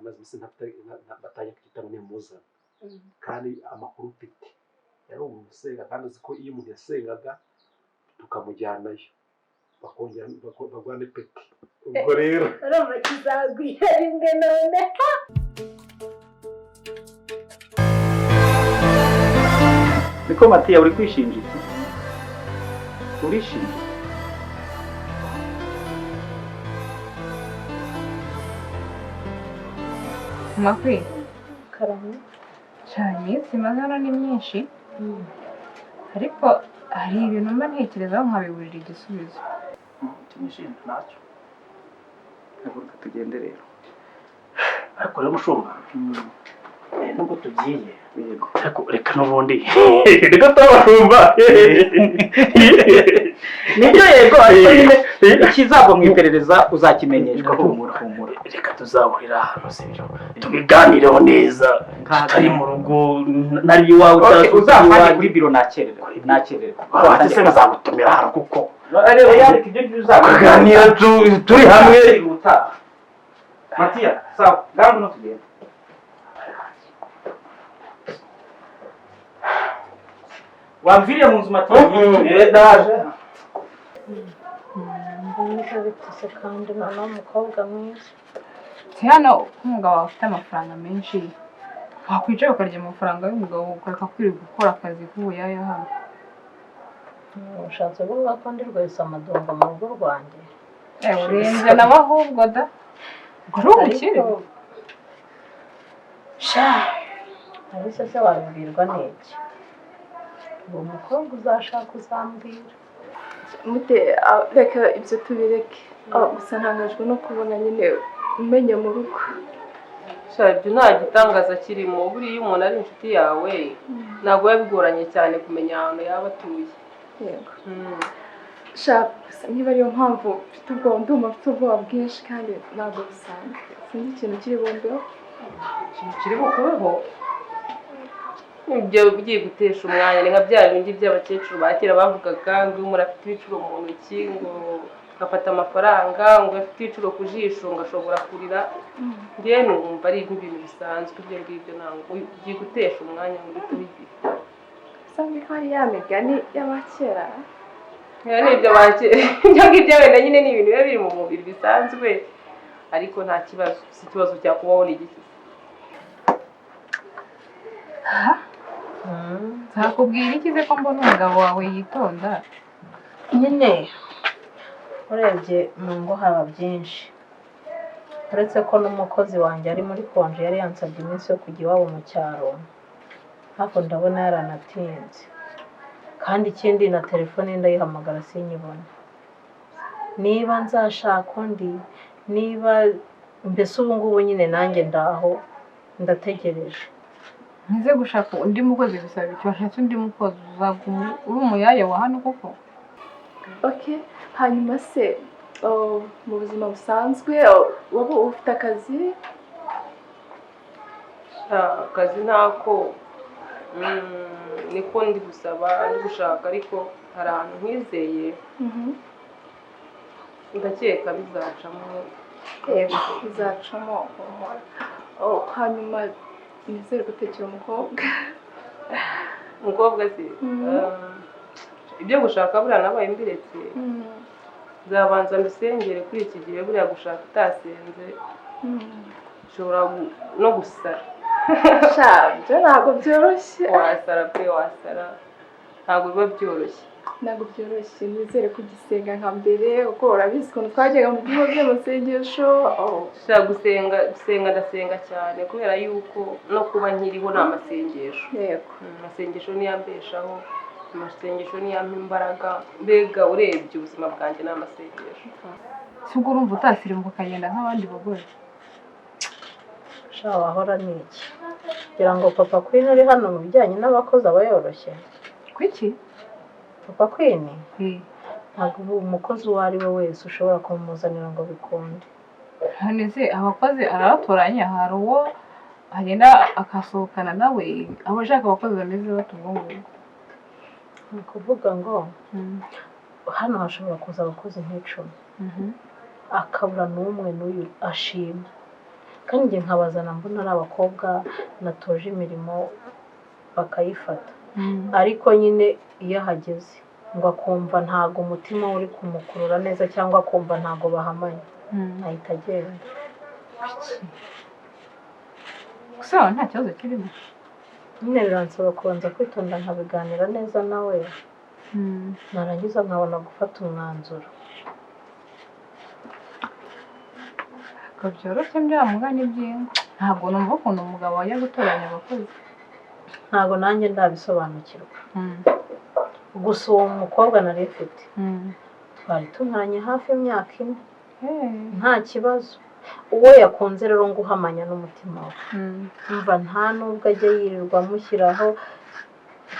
Maze iminsi batangiye kucyita ngo nimuzana. Kandi amakuru mfite, yari umuntu usenga, kandi uzi ko iyo umuntu yasengaga tukamujyanayo bakongera baguha n'ipeti. Ubwo rero Urumva kizagwira rimwe none. Niko Matiya, uri kwishinja iki? Urishinja? Makwi. Karame. Cyane, iminsi maze hano ni myinshi, ariko hari ibintu mba ntekerezaho nkabiburira igisubizo. Icyo nishinja ntacyo. Haguruka tugende rero. Ariko rero mushumba, nubwo tugiye, Yego. ariko reka n'ubundi reka turabashumba. Nibyo, yego, ariko nyine ikizava mu iperereza uzakimenyeshwa. Humura, humura. Reka tuzahurira ahantu, sibyo, tubiganireho neza tutari mu rugo, nari iwawe. Okay, utari uzampange iwanjye. Kuri biro nakererwa, nakererwa. Wahate se nkazagutumira ahantu kuko Areba yareka ibyo ngibyo tukaganira turi hamwe. Utaha. Matiya, sawa, ngaho no tugenda. Wamviriye mu nzu, Matiya? Ndaje. Mbona bitose kandi noneho umukobwa mwiza. Si hano ko umugabo wawe afite amafaranga menshi, wakwicara ukarya amafaranga y'umugabo, ukareka kwirirwa ukora akazi k'ubuyaya hano? Ushatse kuvuga ko ndi rwesa amadongo mu rugo rwanjye? Urenze nawe ahubwo da, ubwo ari umukire. Ariko sha, ariko se wabibwirwa n'iki? Uwo mukobwa uzashaka uzambwira. Mute, reka ibyo tubireke. Gusa ntangajwe no kubona nyine umenya mu rugo. Sha, ibyo nta gitangaza kirimo. Buriya iyo umuntu ari inshuti yawe, ntabwo biba bigoranye cyane kumenya ahantu yaba atuye. Yego. Sha, gusa niba ariyo mpamvu mfite ubwoba, ndumva mfite ubwoba bwinshi kandi ntabwo busanzwe, sinzi ikintu kiri bumbeho. Ikintu kiri bukubeho, ibyo ugiye gutesha umwanya, ni nka bya bindi by'abakecuru ba kera bavugaga ngo iyo umuntu afite ibicuro mu ntoki, ngo agafata amafaranga, ngo iyo afite ibicuro ku jisho, ngo ashobora kurira. Njyewe numva ari nk'ibintu bisanzwe ibyo ngibyo, ntabwo ugiye gutesha umwanya ngo uhite ubigira. Usanga ko ari ya migani y'abakera. Oya, ni ibyo ba kera ibyo ngibyo, wenda nyine ni ibintu biba biri mu mubiri bisanzwe, ariko nta kibazo. Si ikibazo cyakubaho ni igiki? Nzakubwira iki se ko mbona umugabo wawe yitonda? Nyine urebye mu ngo haba byinshi, uretse ko n'umukozi wanjye ari muri konje, yari yansabye iminsi yo kujya iwabo mu cyaro, ariko ndabona yaranatinze. Kandi ikindi, na telefone ndayihamagara sinyibone. Niba nzashaka undi, niba mbese ubu ngubu nyine nanjye ndaho ndategereje. Ntize gushaka undi mukozi bisaba icyo? Washatse undi mukozi, uzaguma uri umuyaya wa hano koko? Okay, hanyuma se, oh, mu buzima busanzwe, oh, waba ufite akazi? Sha, akazi ntako. Niko ndi gusaba, ndi gushaka, ariko hari ahantu nkwizeye, ndakeka bizacamo. Yego, bizacamo, humura. Oh, hanyuma nizere gutekera umukobwa. Umukobwa se? Ibyo gushaka buriya nabaye mbiretse, nzabanza mbisengere. Kuri iki gihe buriya gushaka utasenze ushobora no gusara. Sha, byo ntabwo byoroshye. Wasara pe, wasara, ntabwo biba byoroshye. Ntabwo byoroshye. Nizere kugisenga nka mbere, kuko urabizi ukuntu twajyaga mu byumba by'amasengesho. Oh. Sha, gusenga, gusenga ndasenga cyane, kubera yuko no kuba nkiriho ni amasengesho. Amasengesho niyo ambeshaho, amasengesho niyo ampa imbaraga. Mbega urebye ubuzima bwanjye ni amasengesho. Si ubwo urumva utasirimuka ukagenda nk'abandi bagore? Sha, wahora ni iki kugira ngo papa Queen uri hano mu bijyanye n'abakozi aba yoroshye? Kuki? Papa Queen ntabwo ubu umukozi uwo ari we wese ushobora kumuzanira ngo bikunde. None se abakozi arabatoranya? Hari uwo agenda akasohokana nawe, aba ashaka abakozi bameze bate ubwo ngubwo? Ni ukuvuga ngo hano hashobora kuza abakozi nk'icumi, akabura n'umwe n'uyu ashima. Kandi njye nkabazana mbona ari abakobwa natoje imirimo bakayifata. Ariko nyine iyo ahageze ngo akumva ntago umutima we uri kumukurura neza cyangwa akumva ntago bahamanye, ahita agenda. Gusa aho nta kibazo kirimo. Nyine biransaba kubanza kwitonda nkabiganira neza nawe, narangiza nkabona gufata umwanzuro. Ntabwo byoroshye bya mugani by'ingo. Ntabwo numva ukuntu umugabo wajya gutoranya abakozi. Ntago nanjye ndabisobanukirwa. Gusa uwo mukobwa nari mfite twari tumaranye hafi imyaka 4 nta kibazo. Uwo yakunze rero ngo uhamanya n'umutima we, umva nta nubwo ajya yirirwa amushyiraho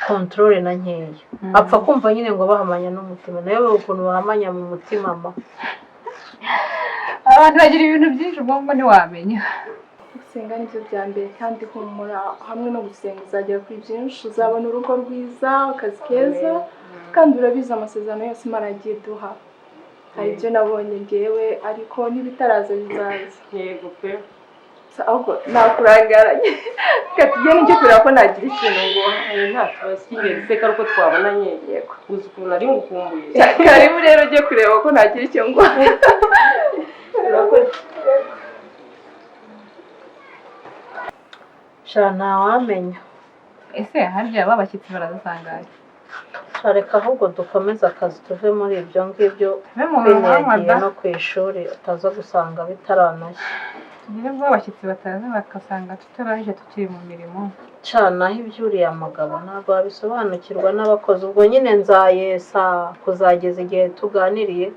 contrôle na nkeya. Apfa kumva nyine ngo bahamanya n'umutima, nawe ukuntu bahamanya mu mutima ma. Abantu bagira ibintu byinshi ubwonko ntiwamenya. Gusenga nibyo bya mbere, kandi humura, hamwe no gusenga uzagera kuri byinshi, uzabona urugo rwiza, akazi keza, kandi urabizi amasezerano yose Imana yagiye iduha. Hari ibyo nabonye ngewe, ariko n'ibitaraza bizaza. Yego pe. Ahubwo nakurangaranye, reka tugende njye kureba ko nagira ikintu nguha. Nta kibazo, cy'ingenzi se ko ari uko twabonanye? Yego. Uzi ukuntu nari ngukumbuye. Karibu rero, ujye kureba ko nagira icyo nguha. Urakoze. Sha, ntawamenya. Ese harya ba bashyitsi baradusangaye? Sha, reka ahubwo dukomeze akazi tuve muri ibyo ngibyo. Tuve mu Queen ruhame yagiye da. no ku ishuri, utaza gusanga bitaranashya. Tugire vuba abashyitsi bataza bagasanga tutarahije tukiri mu mirimo. Sha, naho iby'uriya mugabo ntabwo wabisobanukirwa n'abakozi. Ubwo nyine nzayesa kuzageza igihe tuganiriye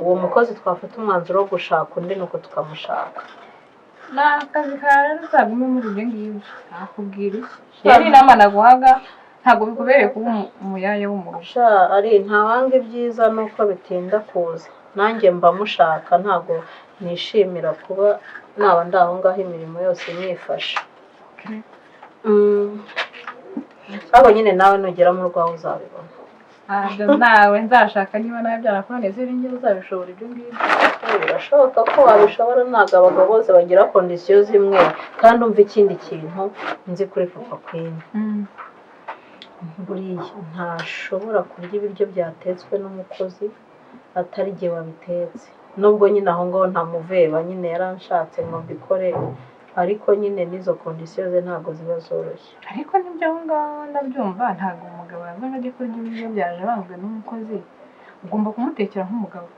uwo mukozi, twafata umwanzuro wo gushaka undi, nuko tukamushaka. Ni akazi kawe rero, uzagume muri ibyo ngibyo, nakubwira iki? Rero inama naguhaga, ntabwo bikubereye kuba umuyaya wo mu rugo. Sha, ari ntawanga ibyiza nuko bitinda kuza. Nanjye mba mushaka, ntabwo nishimira kuba naba ndi aho ngaho imirimo yose nyifashe. Ariko nyine nawe nugera mu rwawe uzabibona. Ntabwo nawe nzashaka, niba nawe byarakunaniye se ninjye uzabishobora ibyo ngibyo? Birashoboka ko wabishobora, ntabwo abagabo bose bagira condition zimwe. Kandi umva ikindi kintu nzi kuri papa Queen, buriya ntashobora kurya ibiryo byatetswe n'umukozi atari jye wabitetse, nubwo nyine aho ngaho ntamuveba, nyine yaranshatse ngo mbikore, ariko nyine n'izo condition ze ntabwo ziba zoroshye. Ariko n'ibyo aho ngaho ndabyumva, ntabwo umugabo yazaga ajya kurya ibiryo byaje banzwe n'umukozi. Ugomba kumutekera nk'umugabo,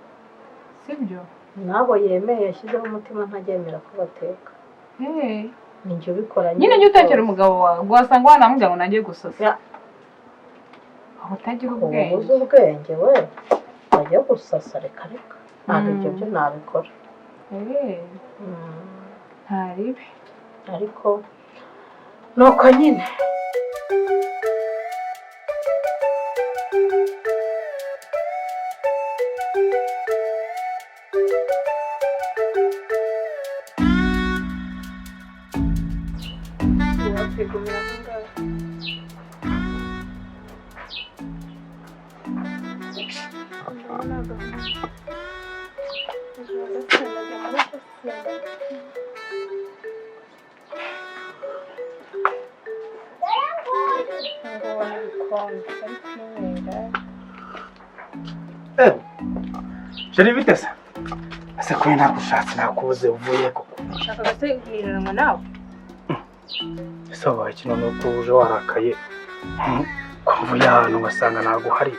sibyo? Nabo yemeye yashyizeho umutima, ntajyemera ko bateka. Ni njye ubikora. Nyine jya utekera umugabo wawe, wasanga wanamubwira ngo nanjye gusasa. Ya. Aho utagira Ubu ubwenge. uzi ubwenge we, wajya gusasa? Reka reka, ntabwo ibyo byo nabikora. Nta ribi. Ariko nuko nyine. Wakwigumira aho ngaho. Ndabona agahungu. Ejo ndasinda, njya muri gusenga. Ngo ibikombe ari kwinywera. Chérie, bite se? Ese ko nagushatse nakubuze, uvuye koko? Ushakaga se guhiranwa nawe? Ese wabaye iki none ko uje warakaye? Ko mvuye ahantu ngasanga ntabwo uhari.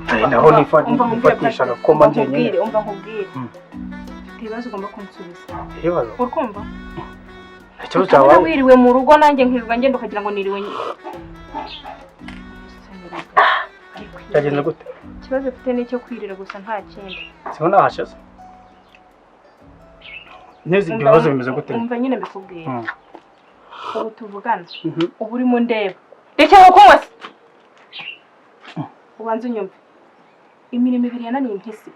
Nari naho nifatisha agakoma Umva njyenyine. nkubwire, umva nkubwire. Mfite ibibazo ugomba kunsubiza. Ibibazo? Urikumva? Nta kibazo Utabona cyabaye. wiriwe mu rugo nanjye nkirirwa ngenda ukagira ngo niriwe. Byagenze gute? Ikibazo mfite ni icyo kwirira gusa, nta kindi. Sibona nahashize. Neza, ibyo bibazo bimeze gute? Umva nyine mbikubwire. Ubu tuvugana, ubu urimo ndeba, rekera kunywa se, ubanze unyumve. Imirimo ibiri yananiye impyisi.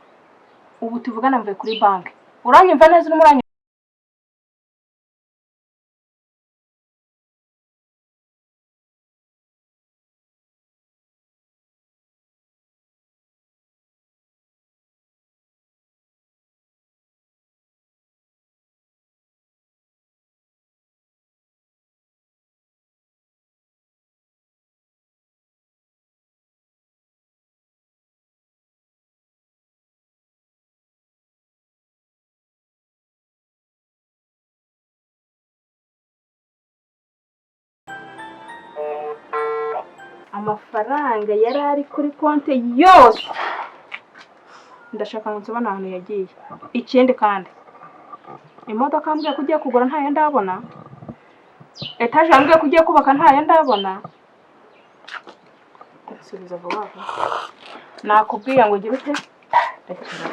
Ubu tuvugana mvuye kuri banki. Uranyumva neza? Urimo uranyumva? Amafaranga yari ari kuri konti yose ndashaka ngo nsobanure ahantu yagiye. Ikindi kandi, imodoka wambwiye ko ugiye kugura ntayo ndabona, etaje wambwiye ko ugiye kubaka ntayo ndabona. Nsubiza vuba vuba, nakubwiye ngo ugire ute? Rekera.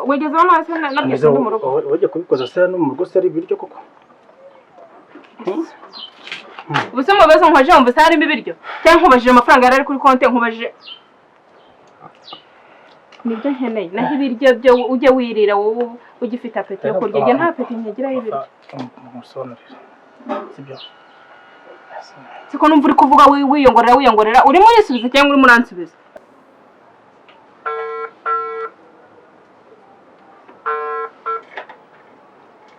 Wigeze ubona hasi nabyutse ndi mu rugo? Wajya kubikoza se no mu rugo se ari ibiryo koko? Ubu se mubaze, nkubajije, wumva se harimo ibiryo? Cyangwa nkubajije amafaranga yari ari kuri konti, nkubajije nibyo nkeneye. Naho ibiryo byo ujye wirira wowe ugifite appétit yo kurya, njye nta appétit nkigira y'ibiryo. Musobanurire, sibyo? Siko numva uri kuvuga wiyongorera wiyongorera, urimo urisubiza cyangwa urimo uransubiza?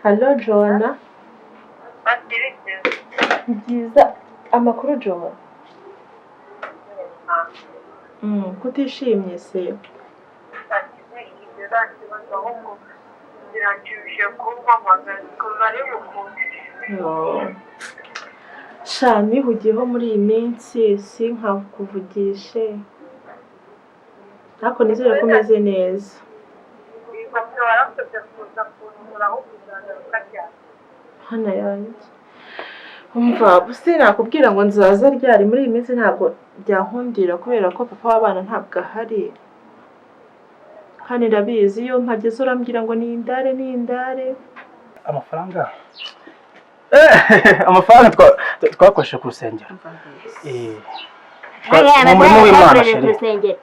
Hello Joanna. Byiza, amakuru Joanna? Kutishimye se? Biranshimishije kumpamagara kuva ari bukunde. No. Sha, nihugiyeho muri iyi minsi sinkakuvugishe. Ariko nizere ko umeze neza. Iyi warakoze kuza kunsura, aho kuzagaruka ryari? Hano yanjye. Umva, buse nakubwira ngo nzaza ryari, muri iyi minsi ntabwo byankundira kubera ko papa w'abana ntabwo ahari. Kandi ndabizi iyo mpageze urambwira ngo ni indare, ni indare. Amafaranga twakoresheje ku rusengero. Mu murimo w'Imana, chérie.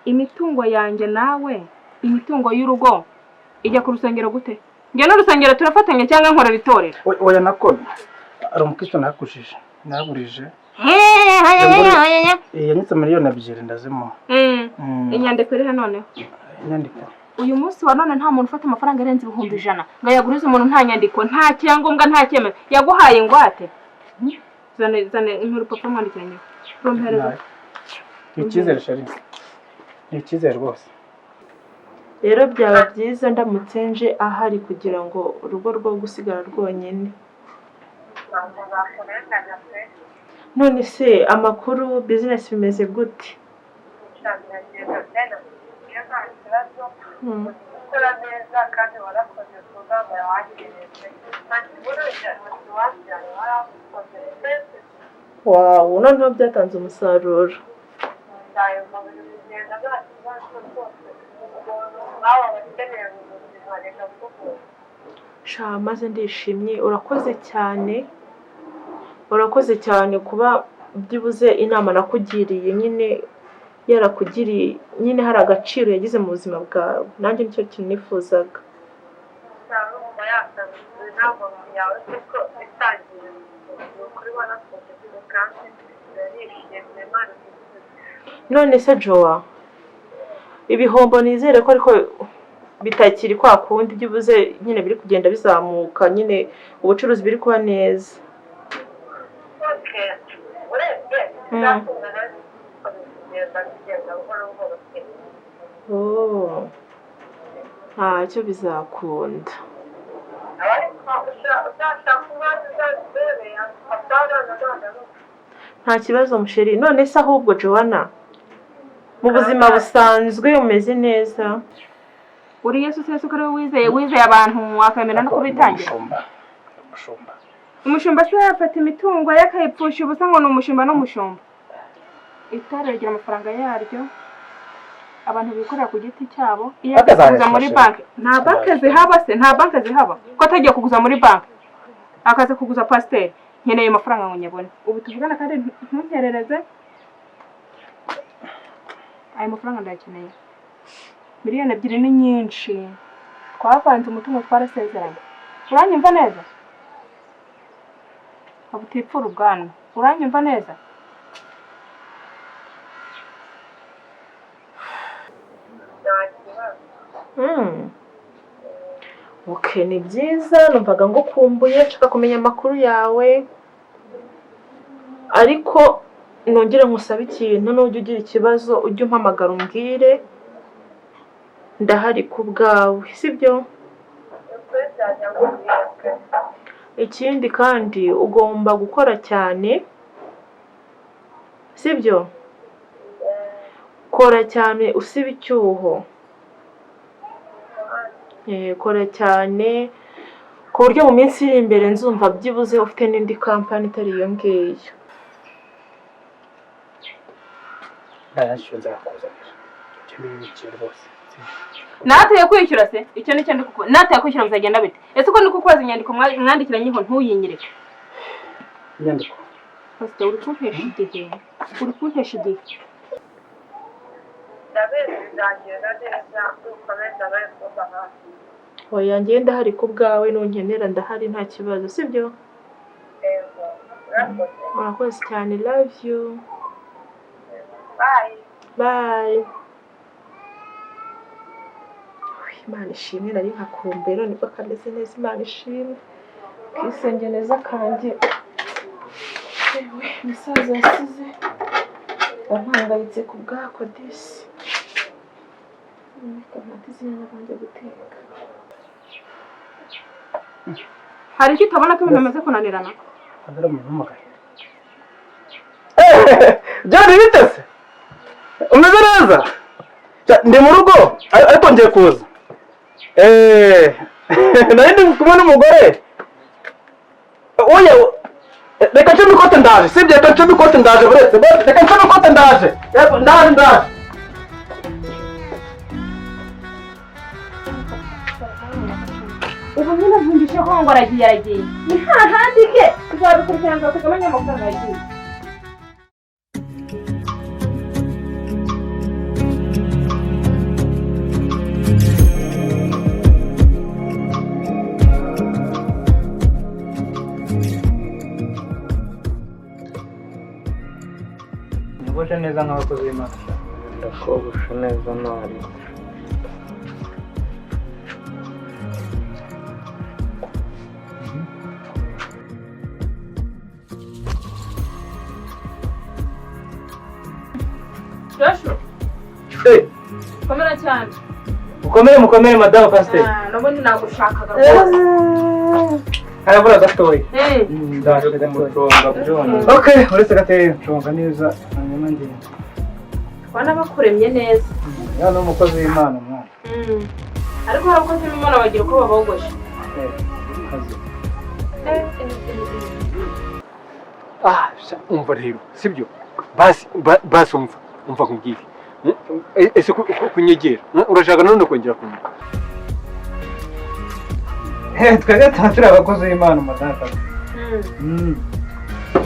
Imitungo yanjye nawe, imitungo y'urugo ijya ku rusengero gute? Njye n'urusengero turafatanya cyangwa nkorera itorero? Oya, nako hari umukristo nakujije, nagurije, yanyitse 2 miliyoni ndazimuha. Inyandiko iri noneho? Inyandiko? Uyu munsi wa none nta muntu ufata amafaranga arenze 100,000 ngo ayagurize umuntu nta nyandiko, nta cyangombwa, nta cyemezo yaguhaye ingwate. Zane, zane urupapuro mwandikiranye, rumpereza. Ni icyizere, chérie, ni icyizere rwose. Rero byaba byiza ndamutse nje ahari kugira ngo urugo rwo gusigara rwonyine. Ntabwo bakurenganya pe. None se amakuru, business bimeze gute? Biragenda byenda iyo nta kibazo, gukora neza kandi warakoze ku nama wangiriye, nta kibazo wabyaye, warakoze pe. Wow, noneho byatanze umusaruro. Ntayo mubiri kugenda nta kibazo rwose, nawe abakeneye mu buzima reka kuvuga. Sha, maze ndishimye, urakoze cyane, urakoze cyane kuba byibuze inama nakugiriye nyine yarakugiriye nyine hari agaciro yagize mu buzima bwawe, nanjye nicyo kintu nifuzaga. Urumva yatanze inama yawe kuko itangiye, ni ukuri warakoze kandi narishimye, Imana igusubize. None se Jowa, ibihombo nizere ko ariko bitakiri kwa kundi, byibuze nyine biri kugenda bizamuka nyine, ubucuruzi biri kuba neza? Okay, urebye bizakunda nawe kugenda bigenda buhoro buhoro pe. Oh, ntacyo, bizakunda. Ariko uzashaka umwanya uzabibere atana none. Nta kibazo mu chérie. None se ahubwo Joanna, mu buzima busanzwe umeze neza? Uri Yesu se? Ko ari we wizeye, wizeye abantu wakemera no kubitangira? Umushumba, umushumba. Umushumba se yafata imitungo ye akayipfusha ubusa ngo ni umushumba n'umushumba? Itorero rigira amafaranga yaryo, abantu bikorera ku giti cyabo. Iyo Banki agiye kuguza muri zarayifashe. banki, nta banki zihaba se? Nta banki zihaba? Ko atagiye kuguza muri banki, akaza kuguza pasiteri? Nkeneye amafaranga ngo nyabone ubu tuvugana, kandi ntunkerereze. Ayo mafaranga ndayakeneye. 2 miliyoni ni nyinshi. Twavanze umutungo, twarasezeranye. Uranyumva neza? Waba utipfura ubwanwa. Uranyumva neza? Nta kibazo. Okay, ni byiza. Numvaga ngukumbuye, nshaka kumenya amakuru yawe. Ariko nongere nkusabe ikintu: nujya ugira ikibazo, ujye umpamagara umbwire. Ndahari ku bwawe, sibyo? Ukuri nzajya nkubwira pe. Ikindi kandi, ugomba gukora cyane, sibyo? Kora cyane, usibe icyuho. Kora cyane ku buryo mu minsi iri imbere nzumva byibuze ufite n'indi kampani itari iyo ngiyo. Ndayashyura, nzayakuzanira. Ibyo mbibikiye rwose, sibyo? Nateye kwishyura se? Icyo nicyo ndi kuko nateye kwishyura bizagenda bite? Ese uko ni kukubaza inyandiko mwandikira nyiho, ntuyinyereke? Inyandiko? Pastor, uri kuntesha igihe, uri kuntesha igihe. Ndabizi bizagenda neza nukomeza bari kumba hafi. Oya, njye ndahari ku bwawe. Nunkenera ndahari, nta kibazo, sibyo? Yego, urakoze. Urakoze cyane, love you. Bye. Bye. Uy, Imana ishimwe, nari nkakumbuye. None nibwo kameze neza. Imana ishimwe, kisenge neza kanjye. Yewe, umusaza yasize wampangayitse ku bwako disi. Reka mpate izi nyanya banjye guteka. Hari icyo utabona ko ibintu bimaze kunanirana? Adara umuntu umpamagaye. John, bite se? Umeze neza? Ndi mu rugo ariko ngiye kuza. Nari ndi kumwe n'umugore. Oya, reka ncemo ikote ndaje, sibyo? Reka ncemo ikote ndaje, buretse. Reka ncemo ikote ndaje. Yego, ndaje, ndaje. Ubu nyine mvunjishe ko ngo aragiye, aragiye, ni hahandi ke tuzabikurikirana, nzakugabanya amafaranga yagiye. Nyogoshe neza nk'abakozi b'Imana. Ndakogosha neza ntari. Joshua! Komera cyane. Mukomere, mukomere, madamu pasiteri. Ah, n'ubundi nagushakaga rwose. Harabura gatoya. Ndaje kumuconga byonyine. Okay, uretse gatoya nconga neza hanyuma ngenda. Ubona bakuremye neza. Ya, ni umukozi w'Imana mwana. Ariko hari abakozi b'Imana bagira uko babogosha. Kazi. Ah, sha, umva rero, sibyo? Basi basi, umva, umva nkubwire. Ese kunyegera, urashaka none kongera kumva? Twebwe tuba turi abakozi b'Imana, madamu pasiteri.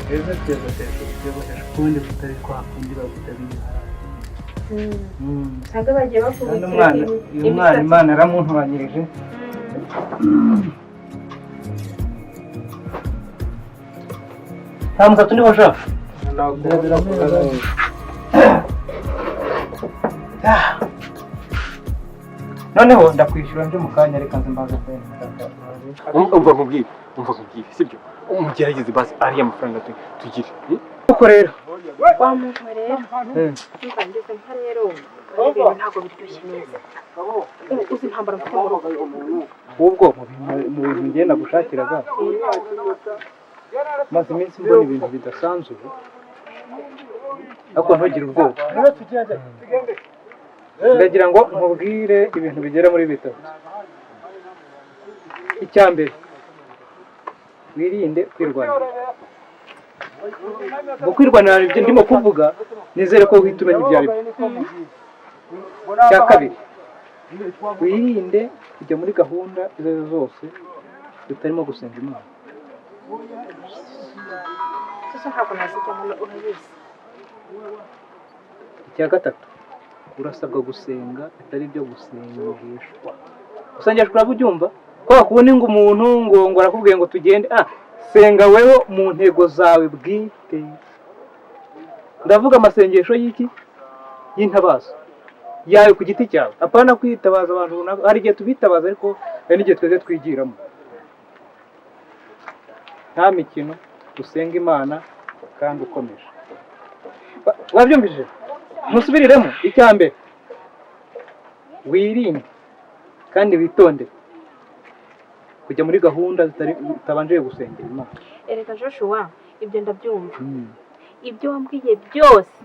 Twebwe twiyogoshesha, twiyogoshesha ukundi kutari kwa kundi bagutabira. Usanga bagiye Kandi bakubitira umwana, uyu mwana Imana yaramuntoranyirije. Nta musatsi uriho sha. Ndakogosha neza. Noneho ndakwishyura nje mu kanya, reka nze mbaze kubera. Umva nkubwire, umva nkubwire, sibyo? Umugerageze basi ariya mafaranga tugire. Uko rero. Wa muntu rero, umva, ngeze nka rero ibintu ntabwo biryoshye neza. Uzi intambara mfite mu rugo? Ahubwo mu bintu njye nagushakiraga, maze iminsi mbona ibintu bidasanzwe, ariko ntugire ubwoba. Ndagira ngo nkubwire ibintu bigera muri bitatu. Icya mbere Wirinde kwirwanira. Ngo kwirwanira, ibyo ndimo kuvuga, nizere ko uhita umenya ibyo ari byo. Icya kabiri, wirinde kujya muri gahunda izo ari zo zose zitarimo gusenga Imana. Sasa ntabwo nazijyamo, urabizi. Icya gatatu, urasabwa gusenga bitari ibyo gusengeshwa. Gusengeshwa uraba ubyumva ko wakubona ngo umuntu ngo arakubwiye ngo tugende. Senga wewe mu ntego zawe bwite. Ndavuga amasengesho y'iki? Y'intabazo yawe ku giti cyawe, apana kwitabaza abantu runaka. Hari igihe tubitabaza, ariko hari n'igihe twese twigiramo. Nta mikino, usenga Imana kandi ukomeje. Wabyumvise? Ntusubiriremo. Icya mbere, wirinde kandi witonde kujya muri gahunda zitari zitabanje gusengera Imana. Erega Joshua, ibyo ndabyumva. Ibyo wambwiye byose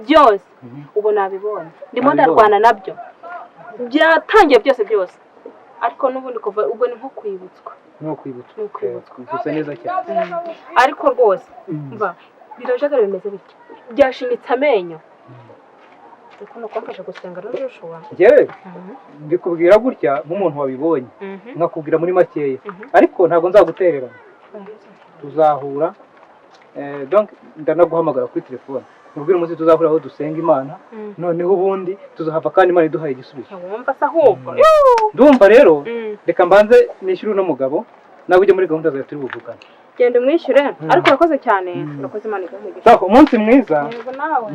byose ubu nabibonye, ndimo Nabibonye. ndarwana nabyo, byatangiye byose byose, ariko n'ubundi kuva ubwo ni nko kwibutswa. Ni ukwibutsa. Ni ukwibutswa. Gusa neza cyane. Ariko rwose mva birajagara, bimeze bityo, byashinyitse amenyo, ariko ni ukumfasha gusenga rero, Joshua. Njyewe mbikubwira gutya nk'umuntu wabibonye, nkakubwira muri makeya, ariko ntabwo nzagutererana. Tuzahura, donc ndanaguhamagara kuri telefone mubwire umunsi tuzahura aho dusenga Imana. Noneho ubundi tuzahava kandi Imana iduhaye igisubizo. Wumva se ahubwo? Ndumva rero reka mbanze nishyure uno mugabo, nawe ujye muri gahunda zawe, turi buvugane. Genda umwishyure, ariko urakoze cyane, urakoze, Imana iguhe umugisha. Sawa, umunsi mwiza. Yego, nawe.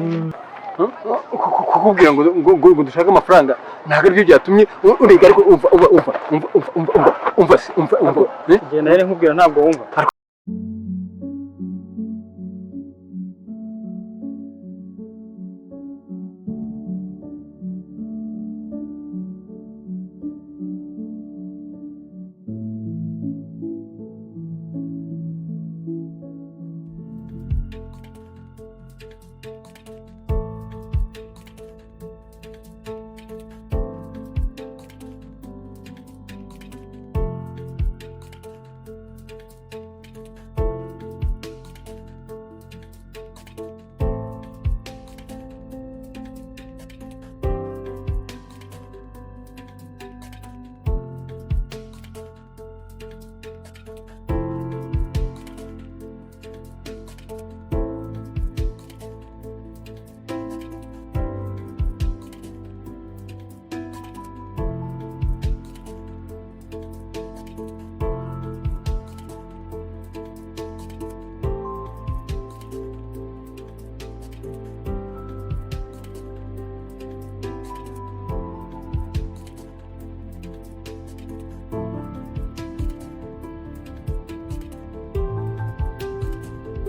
Kukubwira ngo dushake amafaranga ntabwo aribyo byatumye urega, ariko umva, umva, umva, umva, umva, umva, umva se, umva, umva. Genda rero, nkubwira ntabwo wumva.